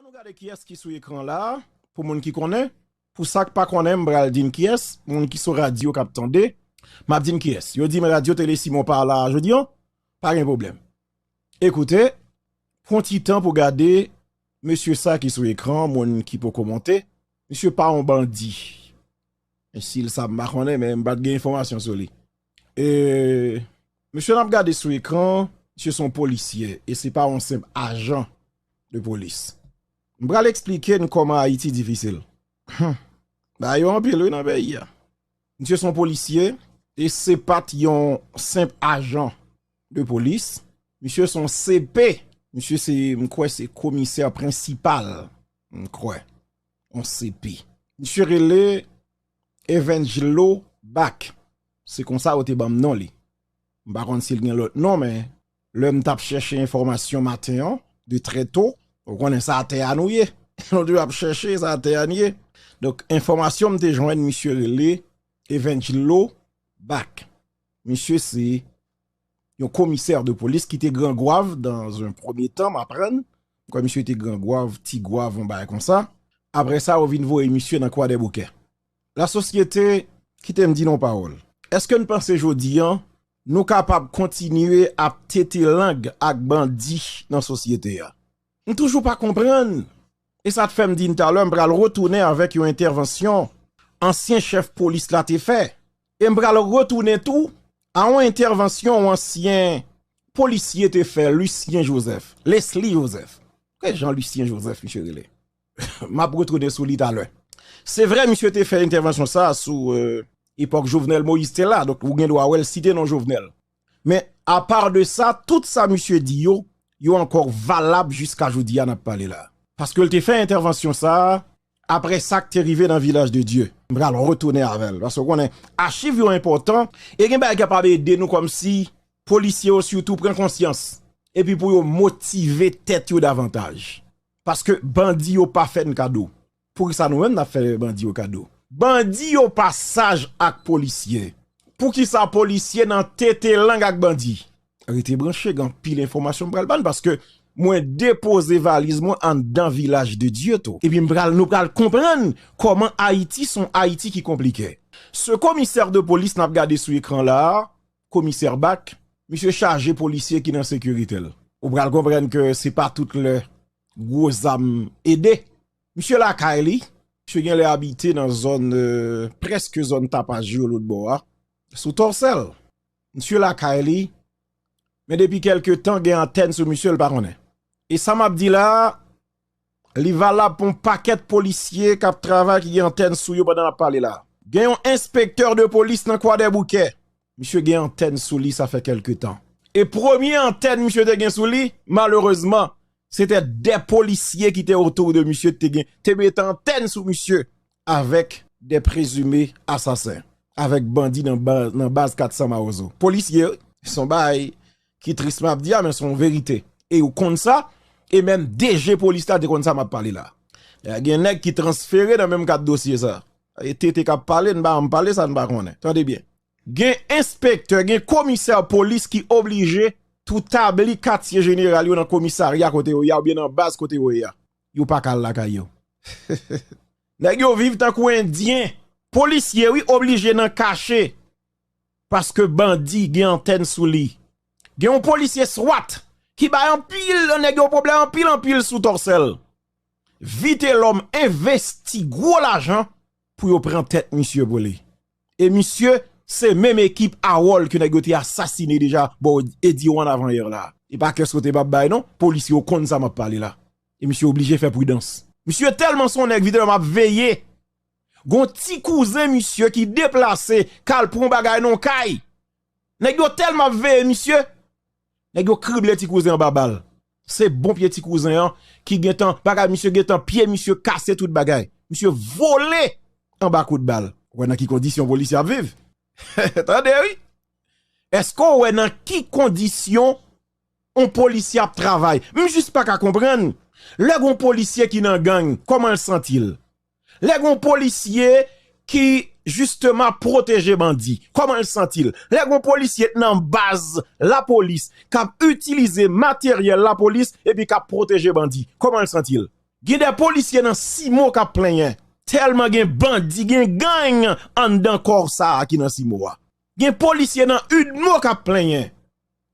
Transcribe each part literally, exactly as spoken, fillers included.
Ann nou gade kiyès ki sou ekran la, pou moun ki konnen. Pou sa k pa konnen, m pral di n kiyès, moun ki sou radyo k ap tande, m ap di n kiyès. Yo di m radyo Tele Simon pa la jodi an, pa gen pwoblèm. Ekoute, pran ti tan pou gade mesye sa ki sou ekran, moun ki poko monte. Misye pa yon bandi. Men si l sa, m pa konnen, men m pa t gen enfòmasyon sou li. E, mesye n ap gade sou ekran, misye se yon polisye, e se pa yon senp ajan de polis. M pral eksplike n kòman Ayiti difisil. Bagay yo anpil, wi, nan peyi a. Misye se yon polisye, e se pa t yon senp ajan de polis. Misye se yon C P. Misye se, m kwè se komisè prensipal. M kwè. Yon C P. Misye rele Evangelo Bak. Se konsa yo te ban m non li. M pa konn si l gen lòt non, men lè m t ap chèche enfòmasyon maten an, de trè to, ou konnen sa atè a nou ye. Nou toujou ap chèche sa atè a n ye. Donk, enfòmasyon m te jwenn, misye rele Evangelo Bak. Misye se yon komisè de polis ki te Gran Gwav, dans un premier temps, m aprann. Kwè misye te Gran Gwav, Ti Gwav, yon bagay konsa. Apre sa, yo vin voye misye nan Kwadèboukè. Lasosyete, kite m di n yon pawòl. Èske n panse jodi an, nou kapab kontinye ap tete lang ak bandi nan sosyete a? M toujou pa konprann. E sa t fè m di n talè, m pral retounen avèk yon entèvansyon ansyen chèf polis la te fè. E m pral retounen tou a yon entèvansyon yon ansyen polisye te fè, Lucien Joseph, Leslie Joseph. Ke jan Lucien Joseph, misye rele? M ap retounen sou li talè. Se vre, misye te fè entèvansyon sa a sou, euh, epòk Jovenel Moïse te la. Donk, ou gen dwa wè l site non Jovenel. Men, apa de sa, tout sa misye di yo, yo ankò valab jiska jodi a n ap pale la. Paske l te fè entèvansyon sa a, apre sa k te rive nan Vilaj de Dye. M pral retounen avè l. Paske w konnen, achiv yo enpòtan, e gen bagay ki kapab ede nou kòmsi polisye yo sitou pran konsyans. Epi pou yo motive tèt yo davantaj. Paske bandi yo pa fè n kado. Poukisa nou menm n ap fè bandi yo kado? Bandi yo pa saj ak polisye. Poukisa polisye nan tete lang ak bandi? Rete branche, gen anpil enfòmasyon m pral ba n, paske mwen depoze valiz mwen anndan Vilaj de Dye tou. Epi m pral, nou pral konprann kòman Ayiti se yon Ayiti ki konplike. Se komisè de polis n ap gade sou ekran la a, komisè Bak, misye chaje polisye ki nan sekirite l. Ou pral konprann ke se pa tout lè gwo zam ede. Misye lakay li, misye genlè abite nan zòn, euh, prèske zòn Tapajou lòt bò a, sou Tòsèl. Misye lakay li, men depi kèlke tan gen antèn sou misye, l pa konnen. E sa m ap di la a, li valab pou yon pakèt polisye k ap travay ki gen antèn sou yo pandan n ap pale la. Gen yon enspektè de polis nan Kwadèboukè. Misye gen antèn sou li, sa fè kèlke tan. E premye antèn misye te gen sou li, malerezman, se te de polisye ki te otou de misye te gen, te mete antèn sou misye avèk de prezime asasen, avèk bandi nan ba-, nan baz kat san Mawozo. Polisye, se yon bagay ki tris m ap di a, men se yon verite. E yo konn sa, e menm D G polis la te konn sa m ap pale la. Gen nèg ki transfere nan menm kad dosye sa. E T T k ap pale, n pa janm pale sa n pa konnen. Tande byen. Gen enspektè, gen komisè polis ki oblije tou tabli katye jeneral yo nan komisarya kote yo ye a, oubyen nan baz kote yo ye a. Yo pa ka al lakay yo. Nèg yo viv tankou endyen. Polisye, wi, oblije nan kache. Paske bandi gen antèn sou li. Gen yon polisye swat ki bay anpil nèg yo pwoblèm, anpil, anpil sou Tòsèl. Vitelòm envesti gwo lajan pou yo pran tèt misye pou li. E misye, se menm ekip Awòl ke nèg yo te asasine deja bò Ediwan avanyè la. E pa kès kote m ap bay non, polisye yo konn sa m ap pale la. E misye oblije fè pridans. Misye tèlman se yon nèg Vitelòm ap veye. Gon ti kouzen misye ki deplase, k al pran bagay nan kay. Nèg yo tèlman ap veye misye, nèg yo krible ti kouzen anba bal. Se bon pye ti kouzen an ki gentan, bagay misye gentan, pye misye kase tout bagay. Misye vole anba kout bal. Ou wè nan ki kondisyon polisye ap viv? Tande wi. Èske w wè nan ki kondisyon yon polisye ap travay? M jis pa ka konprann. Lè gon polisye ki nan gang, kòman l santi l? Lè gon polisye ki, jisteman, ap pwoteje bandi, kòman l santi l? Lè gon polisye nan baz lapolis k ap itilize materyèl lapolis epi k ap pwoteje bandi, kòman l santi l? Gen de polisye nan Simo k ap plenyen. Tèlman gen bandi, gen gang anndan kò sa a ki nan Simo a. Gen polisye nan Udmo k ap plenyen.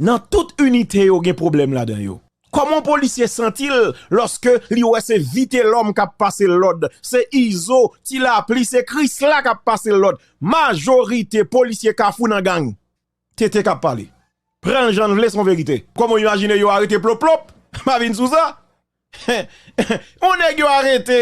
Nan tout inite yo gen pwoblèm ladan yo. Kòman yon polisye santi l lòske li wè se Vitelòm k ap pase l lòd, se Izo, Ti Lapli, se Krisla k ap pase l lòd? Majorite polisye Kafou nan gang. Tete k ap pale. Pran l jan l vle, se yon verite. Kòman w imajine yo arete Plop Plop? Pa vin sou sa. Yon nèg yo arete.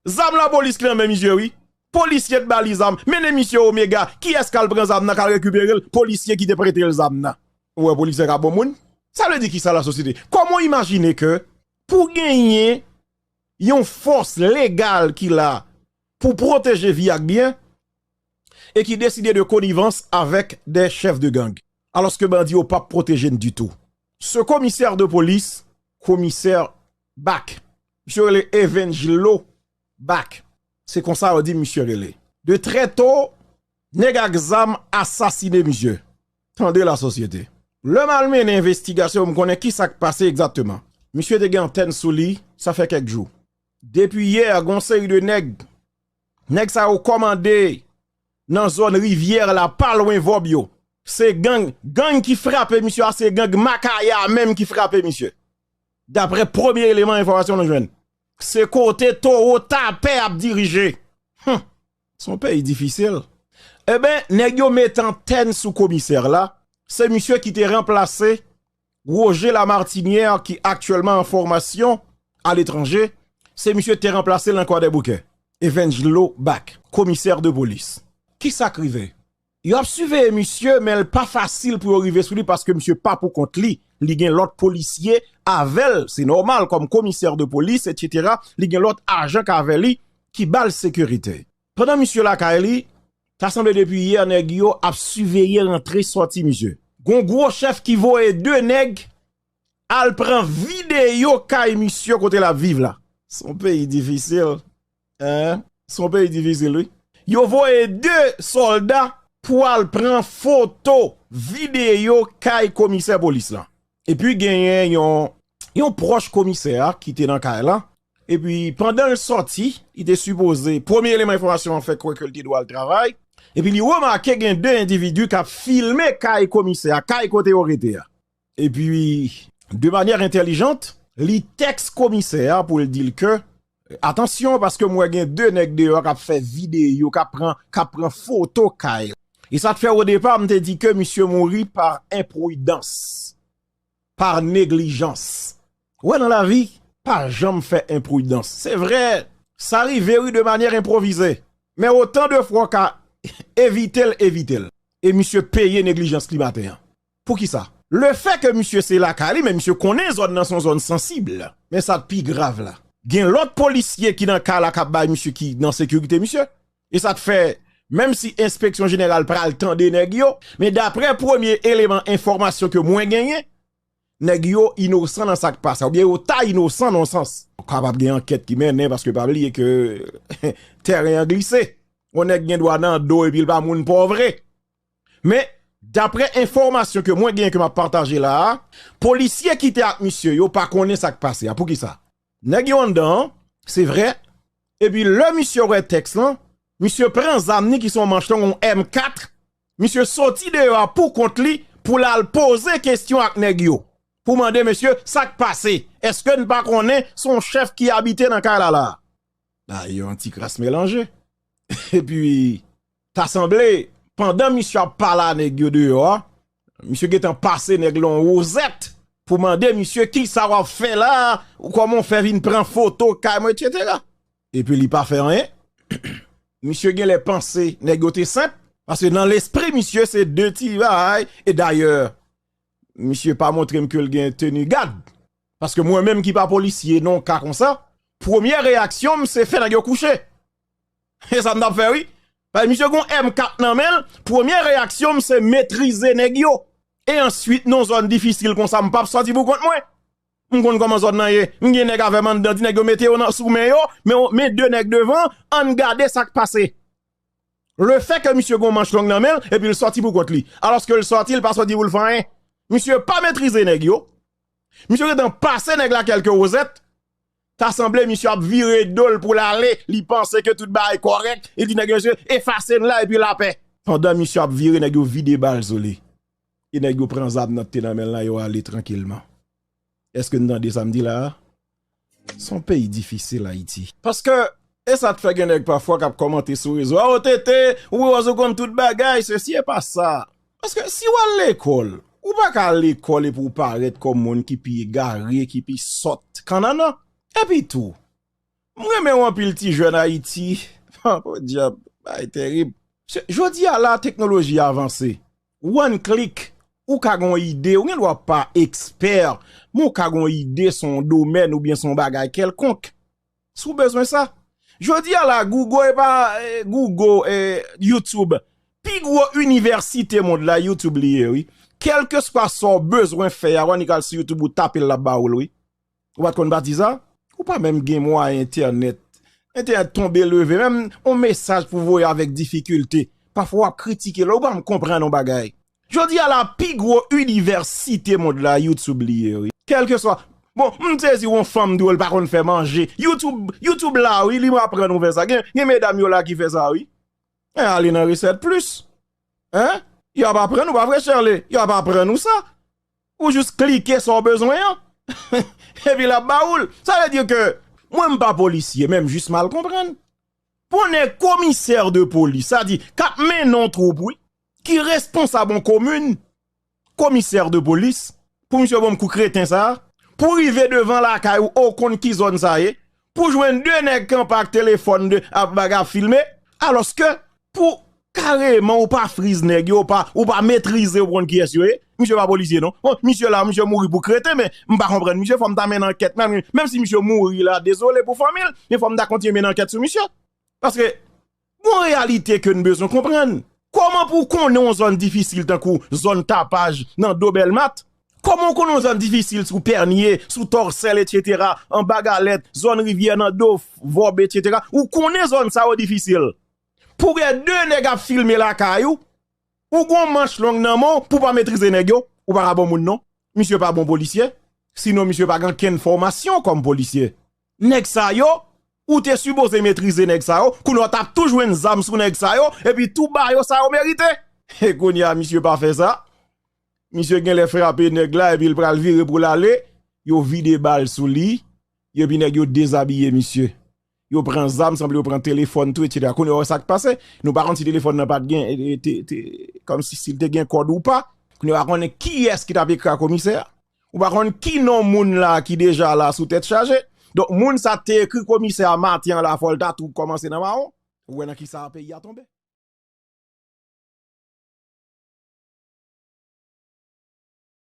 Zam lapolis ki nan men misye, wi. Polisye t ba li zam. Mennen misye Omega. Kiyès k al pran zam nan, k al rekipere l? Polisye ki te prete l zam nan. Ou wè polisye ka bon moun? Sa vle di ki sa, lasosyete? Kòman w imajine ke pou genyen yon fòs legal ki la pou pwoteje vi ak byen e ki deside de konivans avèk de chèf de gang, alòske bandi yo p ap pwoteje n ditou? Ce commissaire de police, komisè Bak, misye rele Evangelo Bak. Se konsa yo di misye rele. De très tôt, nèg ak zam asasine misye. Tande lasosyete. Lè m al mennen envestigasyon pou m konnen ki sa k pase egzakteman. Misye te gen antèn sou li, sa fè kèk jou. Depi yè, gen yon seri de nèg. Nèg sa yo kòmande nan zòn Rivyè la, pa lwen Vòb yo. Se gang, gang ki frape misye a, se gang Makaya a menm ki frape misye. Daprè premye eleman enfòmasyon nou jwenn, se kote Towo Tapè ap dirije. Hum, se yon peyi difisil. Eben, nèg yo met antèn sou komisè la. Se misye ki te ranplase Roger Lamartinière, ki aktyèlman an fòmasyon aletranje. Se misye ki te ranplase l nan Kwadèboukè. Evangelo Bak, komisè de polis. Ki sa k rive? Yo ap siveye misye, men l pa fasil pou yo rive sou li paske misye pa pou kont li. Li gen lòt polisye avè l, se nòmal, kòm komisè de polis, etsetera. Li gen lòt ajan k avè li ki ba l sekirite. Pandan misye lakay li, ta sanble depi yè nèg yo ap siveye rantre sòti misye. Gon gwo chèf ki voye de nèg al pran videyo kay misye kote l ap viv la. Se yon peyi difisil. Hein? Se yon peyi difisil, wi. Yo voye de sòlda pou al pran foto, videyo kay komisè polis la. Epi genyen yon, yon pwòch komisè a ki te nan kay la. Epi pandan l sòti, li te sipoze, premye eleman enfòmasyon an fè kwè ke l te dwe al travay. Epi li remake gen de endividi k ap filme kay komisè a, kay kote yo rete a. Epi, de manyè entèlijant, li tèks komisè a pou l di l ke, atansyon, paske m wè gen de nèg deyò k ap fè videyo, k ap pran, k ap pran foto kay. E sa t fè o depa, m te di ke misye mouri pa enpridans, pa neglijans. Ou wè, nan lavi, pa janm fè enpridans. Se vre, sa rive, wi, de manyè enpwovize. Men otan de fwa w ka evite l, evite l. E misye peye neglijans li maten an. Poukisa? Lefètke misye se lakay li, men misye konnen zòn nan se yon zòn sansib. Men sa k pi grav la, gen lòt polisye ki nan kay la k ap bay misye, ki nan sekirite misye. E sa k fè, menm si enspeksyon jeneral pral tande nèg yo, men daprè premye eleman enfòmasyon ke mwen genyen, nèg yo inosan nan sa k pase a, oubyen yo ta inosan nan yon sans. Kapab gen ankèt ki mennen, paske pa bliye ke tèren an glise. Yon nèg gen dwa nan do epi l pa moun pa w vre. Men, daprè enfòmasyon ke mwen genyen, ke m ap pataje la a, polisye ki te ak misye yo pa konnen sa k pase a. Poukisa? Nèg yo anndan an, se vre. Epi lè misye wè tèks lan, misye pran zam ni ki se yon manch long, yon M kat. Misye soti deyò a pou kont li pou l al poze kesyon ak nèg yo. Pou mande mesye sa k pase. Èske n pa konnen se yon chèf ki abite nan kay la la a? Dayè, yon ti kras melanje. Epi, ta sanble, pandan misye ap pale a nèg yo deyò a, misye gentan pase nèg lan yon wozèt pou mande misye kisa w ap fè la, ou kòman w fè vin pran foto kay mwen, etsetera. Epi li pa fè anyen. Misye genlè panse nèg yo te senp, paske nan lespri misye se de ti bagay, e dayè, misye pa montre m ke l gen teni gad. Paske mwen menm ki pa polisye nan yon ka konsa, premye reyaksyon m se fè nèg yo kouche. E sa m t ap fè, wi. Paske misye gon M kat nan men l, premye reyaksyon m se metrize nèg yo. E answit, nan zòn difisil konsa, m p ap sòti pou kont mwen. M konn kòman zòn nan ye. M gen nèg avè m anndan, di nèg yo mete yo nan, sou men yo, men, men de nèg devan, ann gade sa k pase. Lefètke misye gon manch long nan men l, epi l sòti pou kont li. Alòske l sòti, l pa sòti pou l fè anyen. Misye pa metrize nèg yo. Misye gentan pase nèg la kèlke wozèt. Ta sanble misye ap vire do l pou l ale, li panse ke tout bagay kòrèk, li di nèg yo, "Mesye, efase n la epi lapè." Pandan misye ap vire, nèg yo vide bal sou li. E nèg yo pran zam nan k te nan men l la, yo ale trankilman. Èske n tande sa m di la a? Se yon peyi difisil, Ayiti. Paske, e sa k fè gen nèg pafwa k ap kòmante sou rezo a, "O T T, ou wè ou konn tout bagay, sesi e pa sa." Paske si w al lekòl, ou pa ka al lekòl epi w parèt kòm moun ki pi egare, ki pi sòt, kannannan. Epi tou, m renmen w anpil ti jèn Ayiti. Podyab, bagay terib. Se, jodi a la, teknoloji avanse. One click, ou ka gen yon ide, ou gen dwa pa ekspè, men ou ka gen yon ide sou yon domèn oubyen sou yon bagay kèlkonk. Si w bezwen sa. Jodi a la, Google e pa, eh, Google, eh, YouTube. Pi gwo inivèsite mond la, YouTube li ye, wi. Kèlkeswa sa w bezwen fè a, w annik al sou YouTube, ou tape l, l ap ba ou l, wi. Ou pa t konn pati sa? Ou pa menm gen mwayen entènèt. Entènèt tonbe leve, menm yon mesaj pou voye avèk difikilte. Pafwa w ap kritike lè ou pa menm konprann yon bagay. Jodi a la, pi gwo inivèsite mond la, YouTube li ye, wi. Kèlkeswa. Bon, m sezi yon fanm di w l pa konn fè manje. YouTube, YouTube la, wi, li m aprann ou fè sa. Gen, gen medam yo la ki fè sa, wi. Eh, ale nan Resèt Plis. Hein? Y ap aprann ou, pa vre, Shirley? Y ap aprann ou sa. Ou jis klike sa w bezwen an. Epi l ap ba ou l. Sa vle di ke mwen, m pa polisye, men m jis mal konprann. Pou nèg komisè de polis, sa di, k ap mennen yon twoup, wi, ki responsab yon komin, komisè de polis, pou misye ban m kou kreten sa a, pou rive devan lakay ou, ou konn ki zòn sa ye, pou jwenn de nèg kanpe ak telefòn de, ap bagay ap filme, alòske pou kareman ou pa friz nèg yo, ou pa, ou pa metrize, ou konn kiyès yo ye, misye pa polisye non. Bon, misye la, misye mouri pou kreten, men m pa konprann misye, fò m ta mennen ankèt, menm, menm si misye mouri la, dezole pou fanmi l, men fò m ta kontinye mennen ankèt sou misye. Paske, gon reyalite ke n bezwen konprann. Kòman pou w konnen yon zòn difisil tankou zòn Tapaj nan do Bèlmat? Kòman w konnen yon zòn difisil sou Pènye, sou Tòsèl, etsetera, anba Galèt, zòn Rivyè nan do Vòb, etsetera? Ou konnen zòn sa yo difisil. Pou gen de nèg ap filme lakay ou, ou gon manch long nan men w pou w pa metrize nèg yo, ou pa ka bon moun non. Misye pa bon polisye. Sinon, misye pa gen okenn fòmasyon kòm polisye. Nèg sa yo, ou te sipoze metrize nèg sa yo, kounye a w t ap tou jwenn zam sou nèg sa yo, epi tou ba yo sa yo merite. E kounye a, misye pa fè sa. Misye genlè frape nèg la, epi l pral vire pou l ale, yo vide bal sou li, epi nèg yo dezabiye misye. Yo pran zam, sanble yo pran telefòn tou, etsetera. Kounye a, w wè sa k pase? Nou pa konn si telefòn nan pa t gen, e, e, te, te, kòmsi si l te gen kòd ou pa. Kounye a, w pa konnen kiyès ki t ap ekri a komisè a. Ou pa konn ki non moun la ki deja la sou tèt chaje. Donk, moun sa te ekri komisè a maten an la, fò l ta tou kòmanse nan mawon. Ou wè nan kisa peyi a tonbe.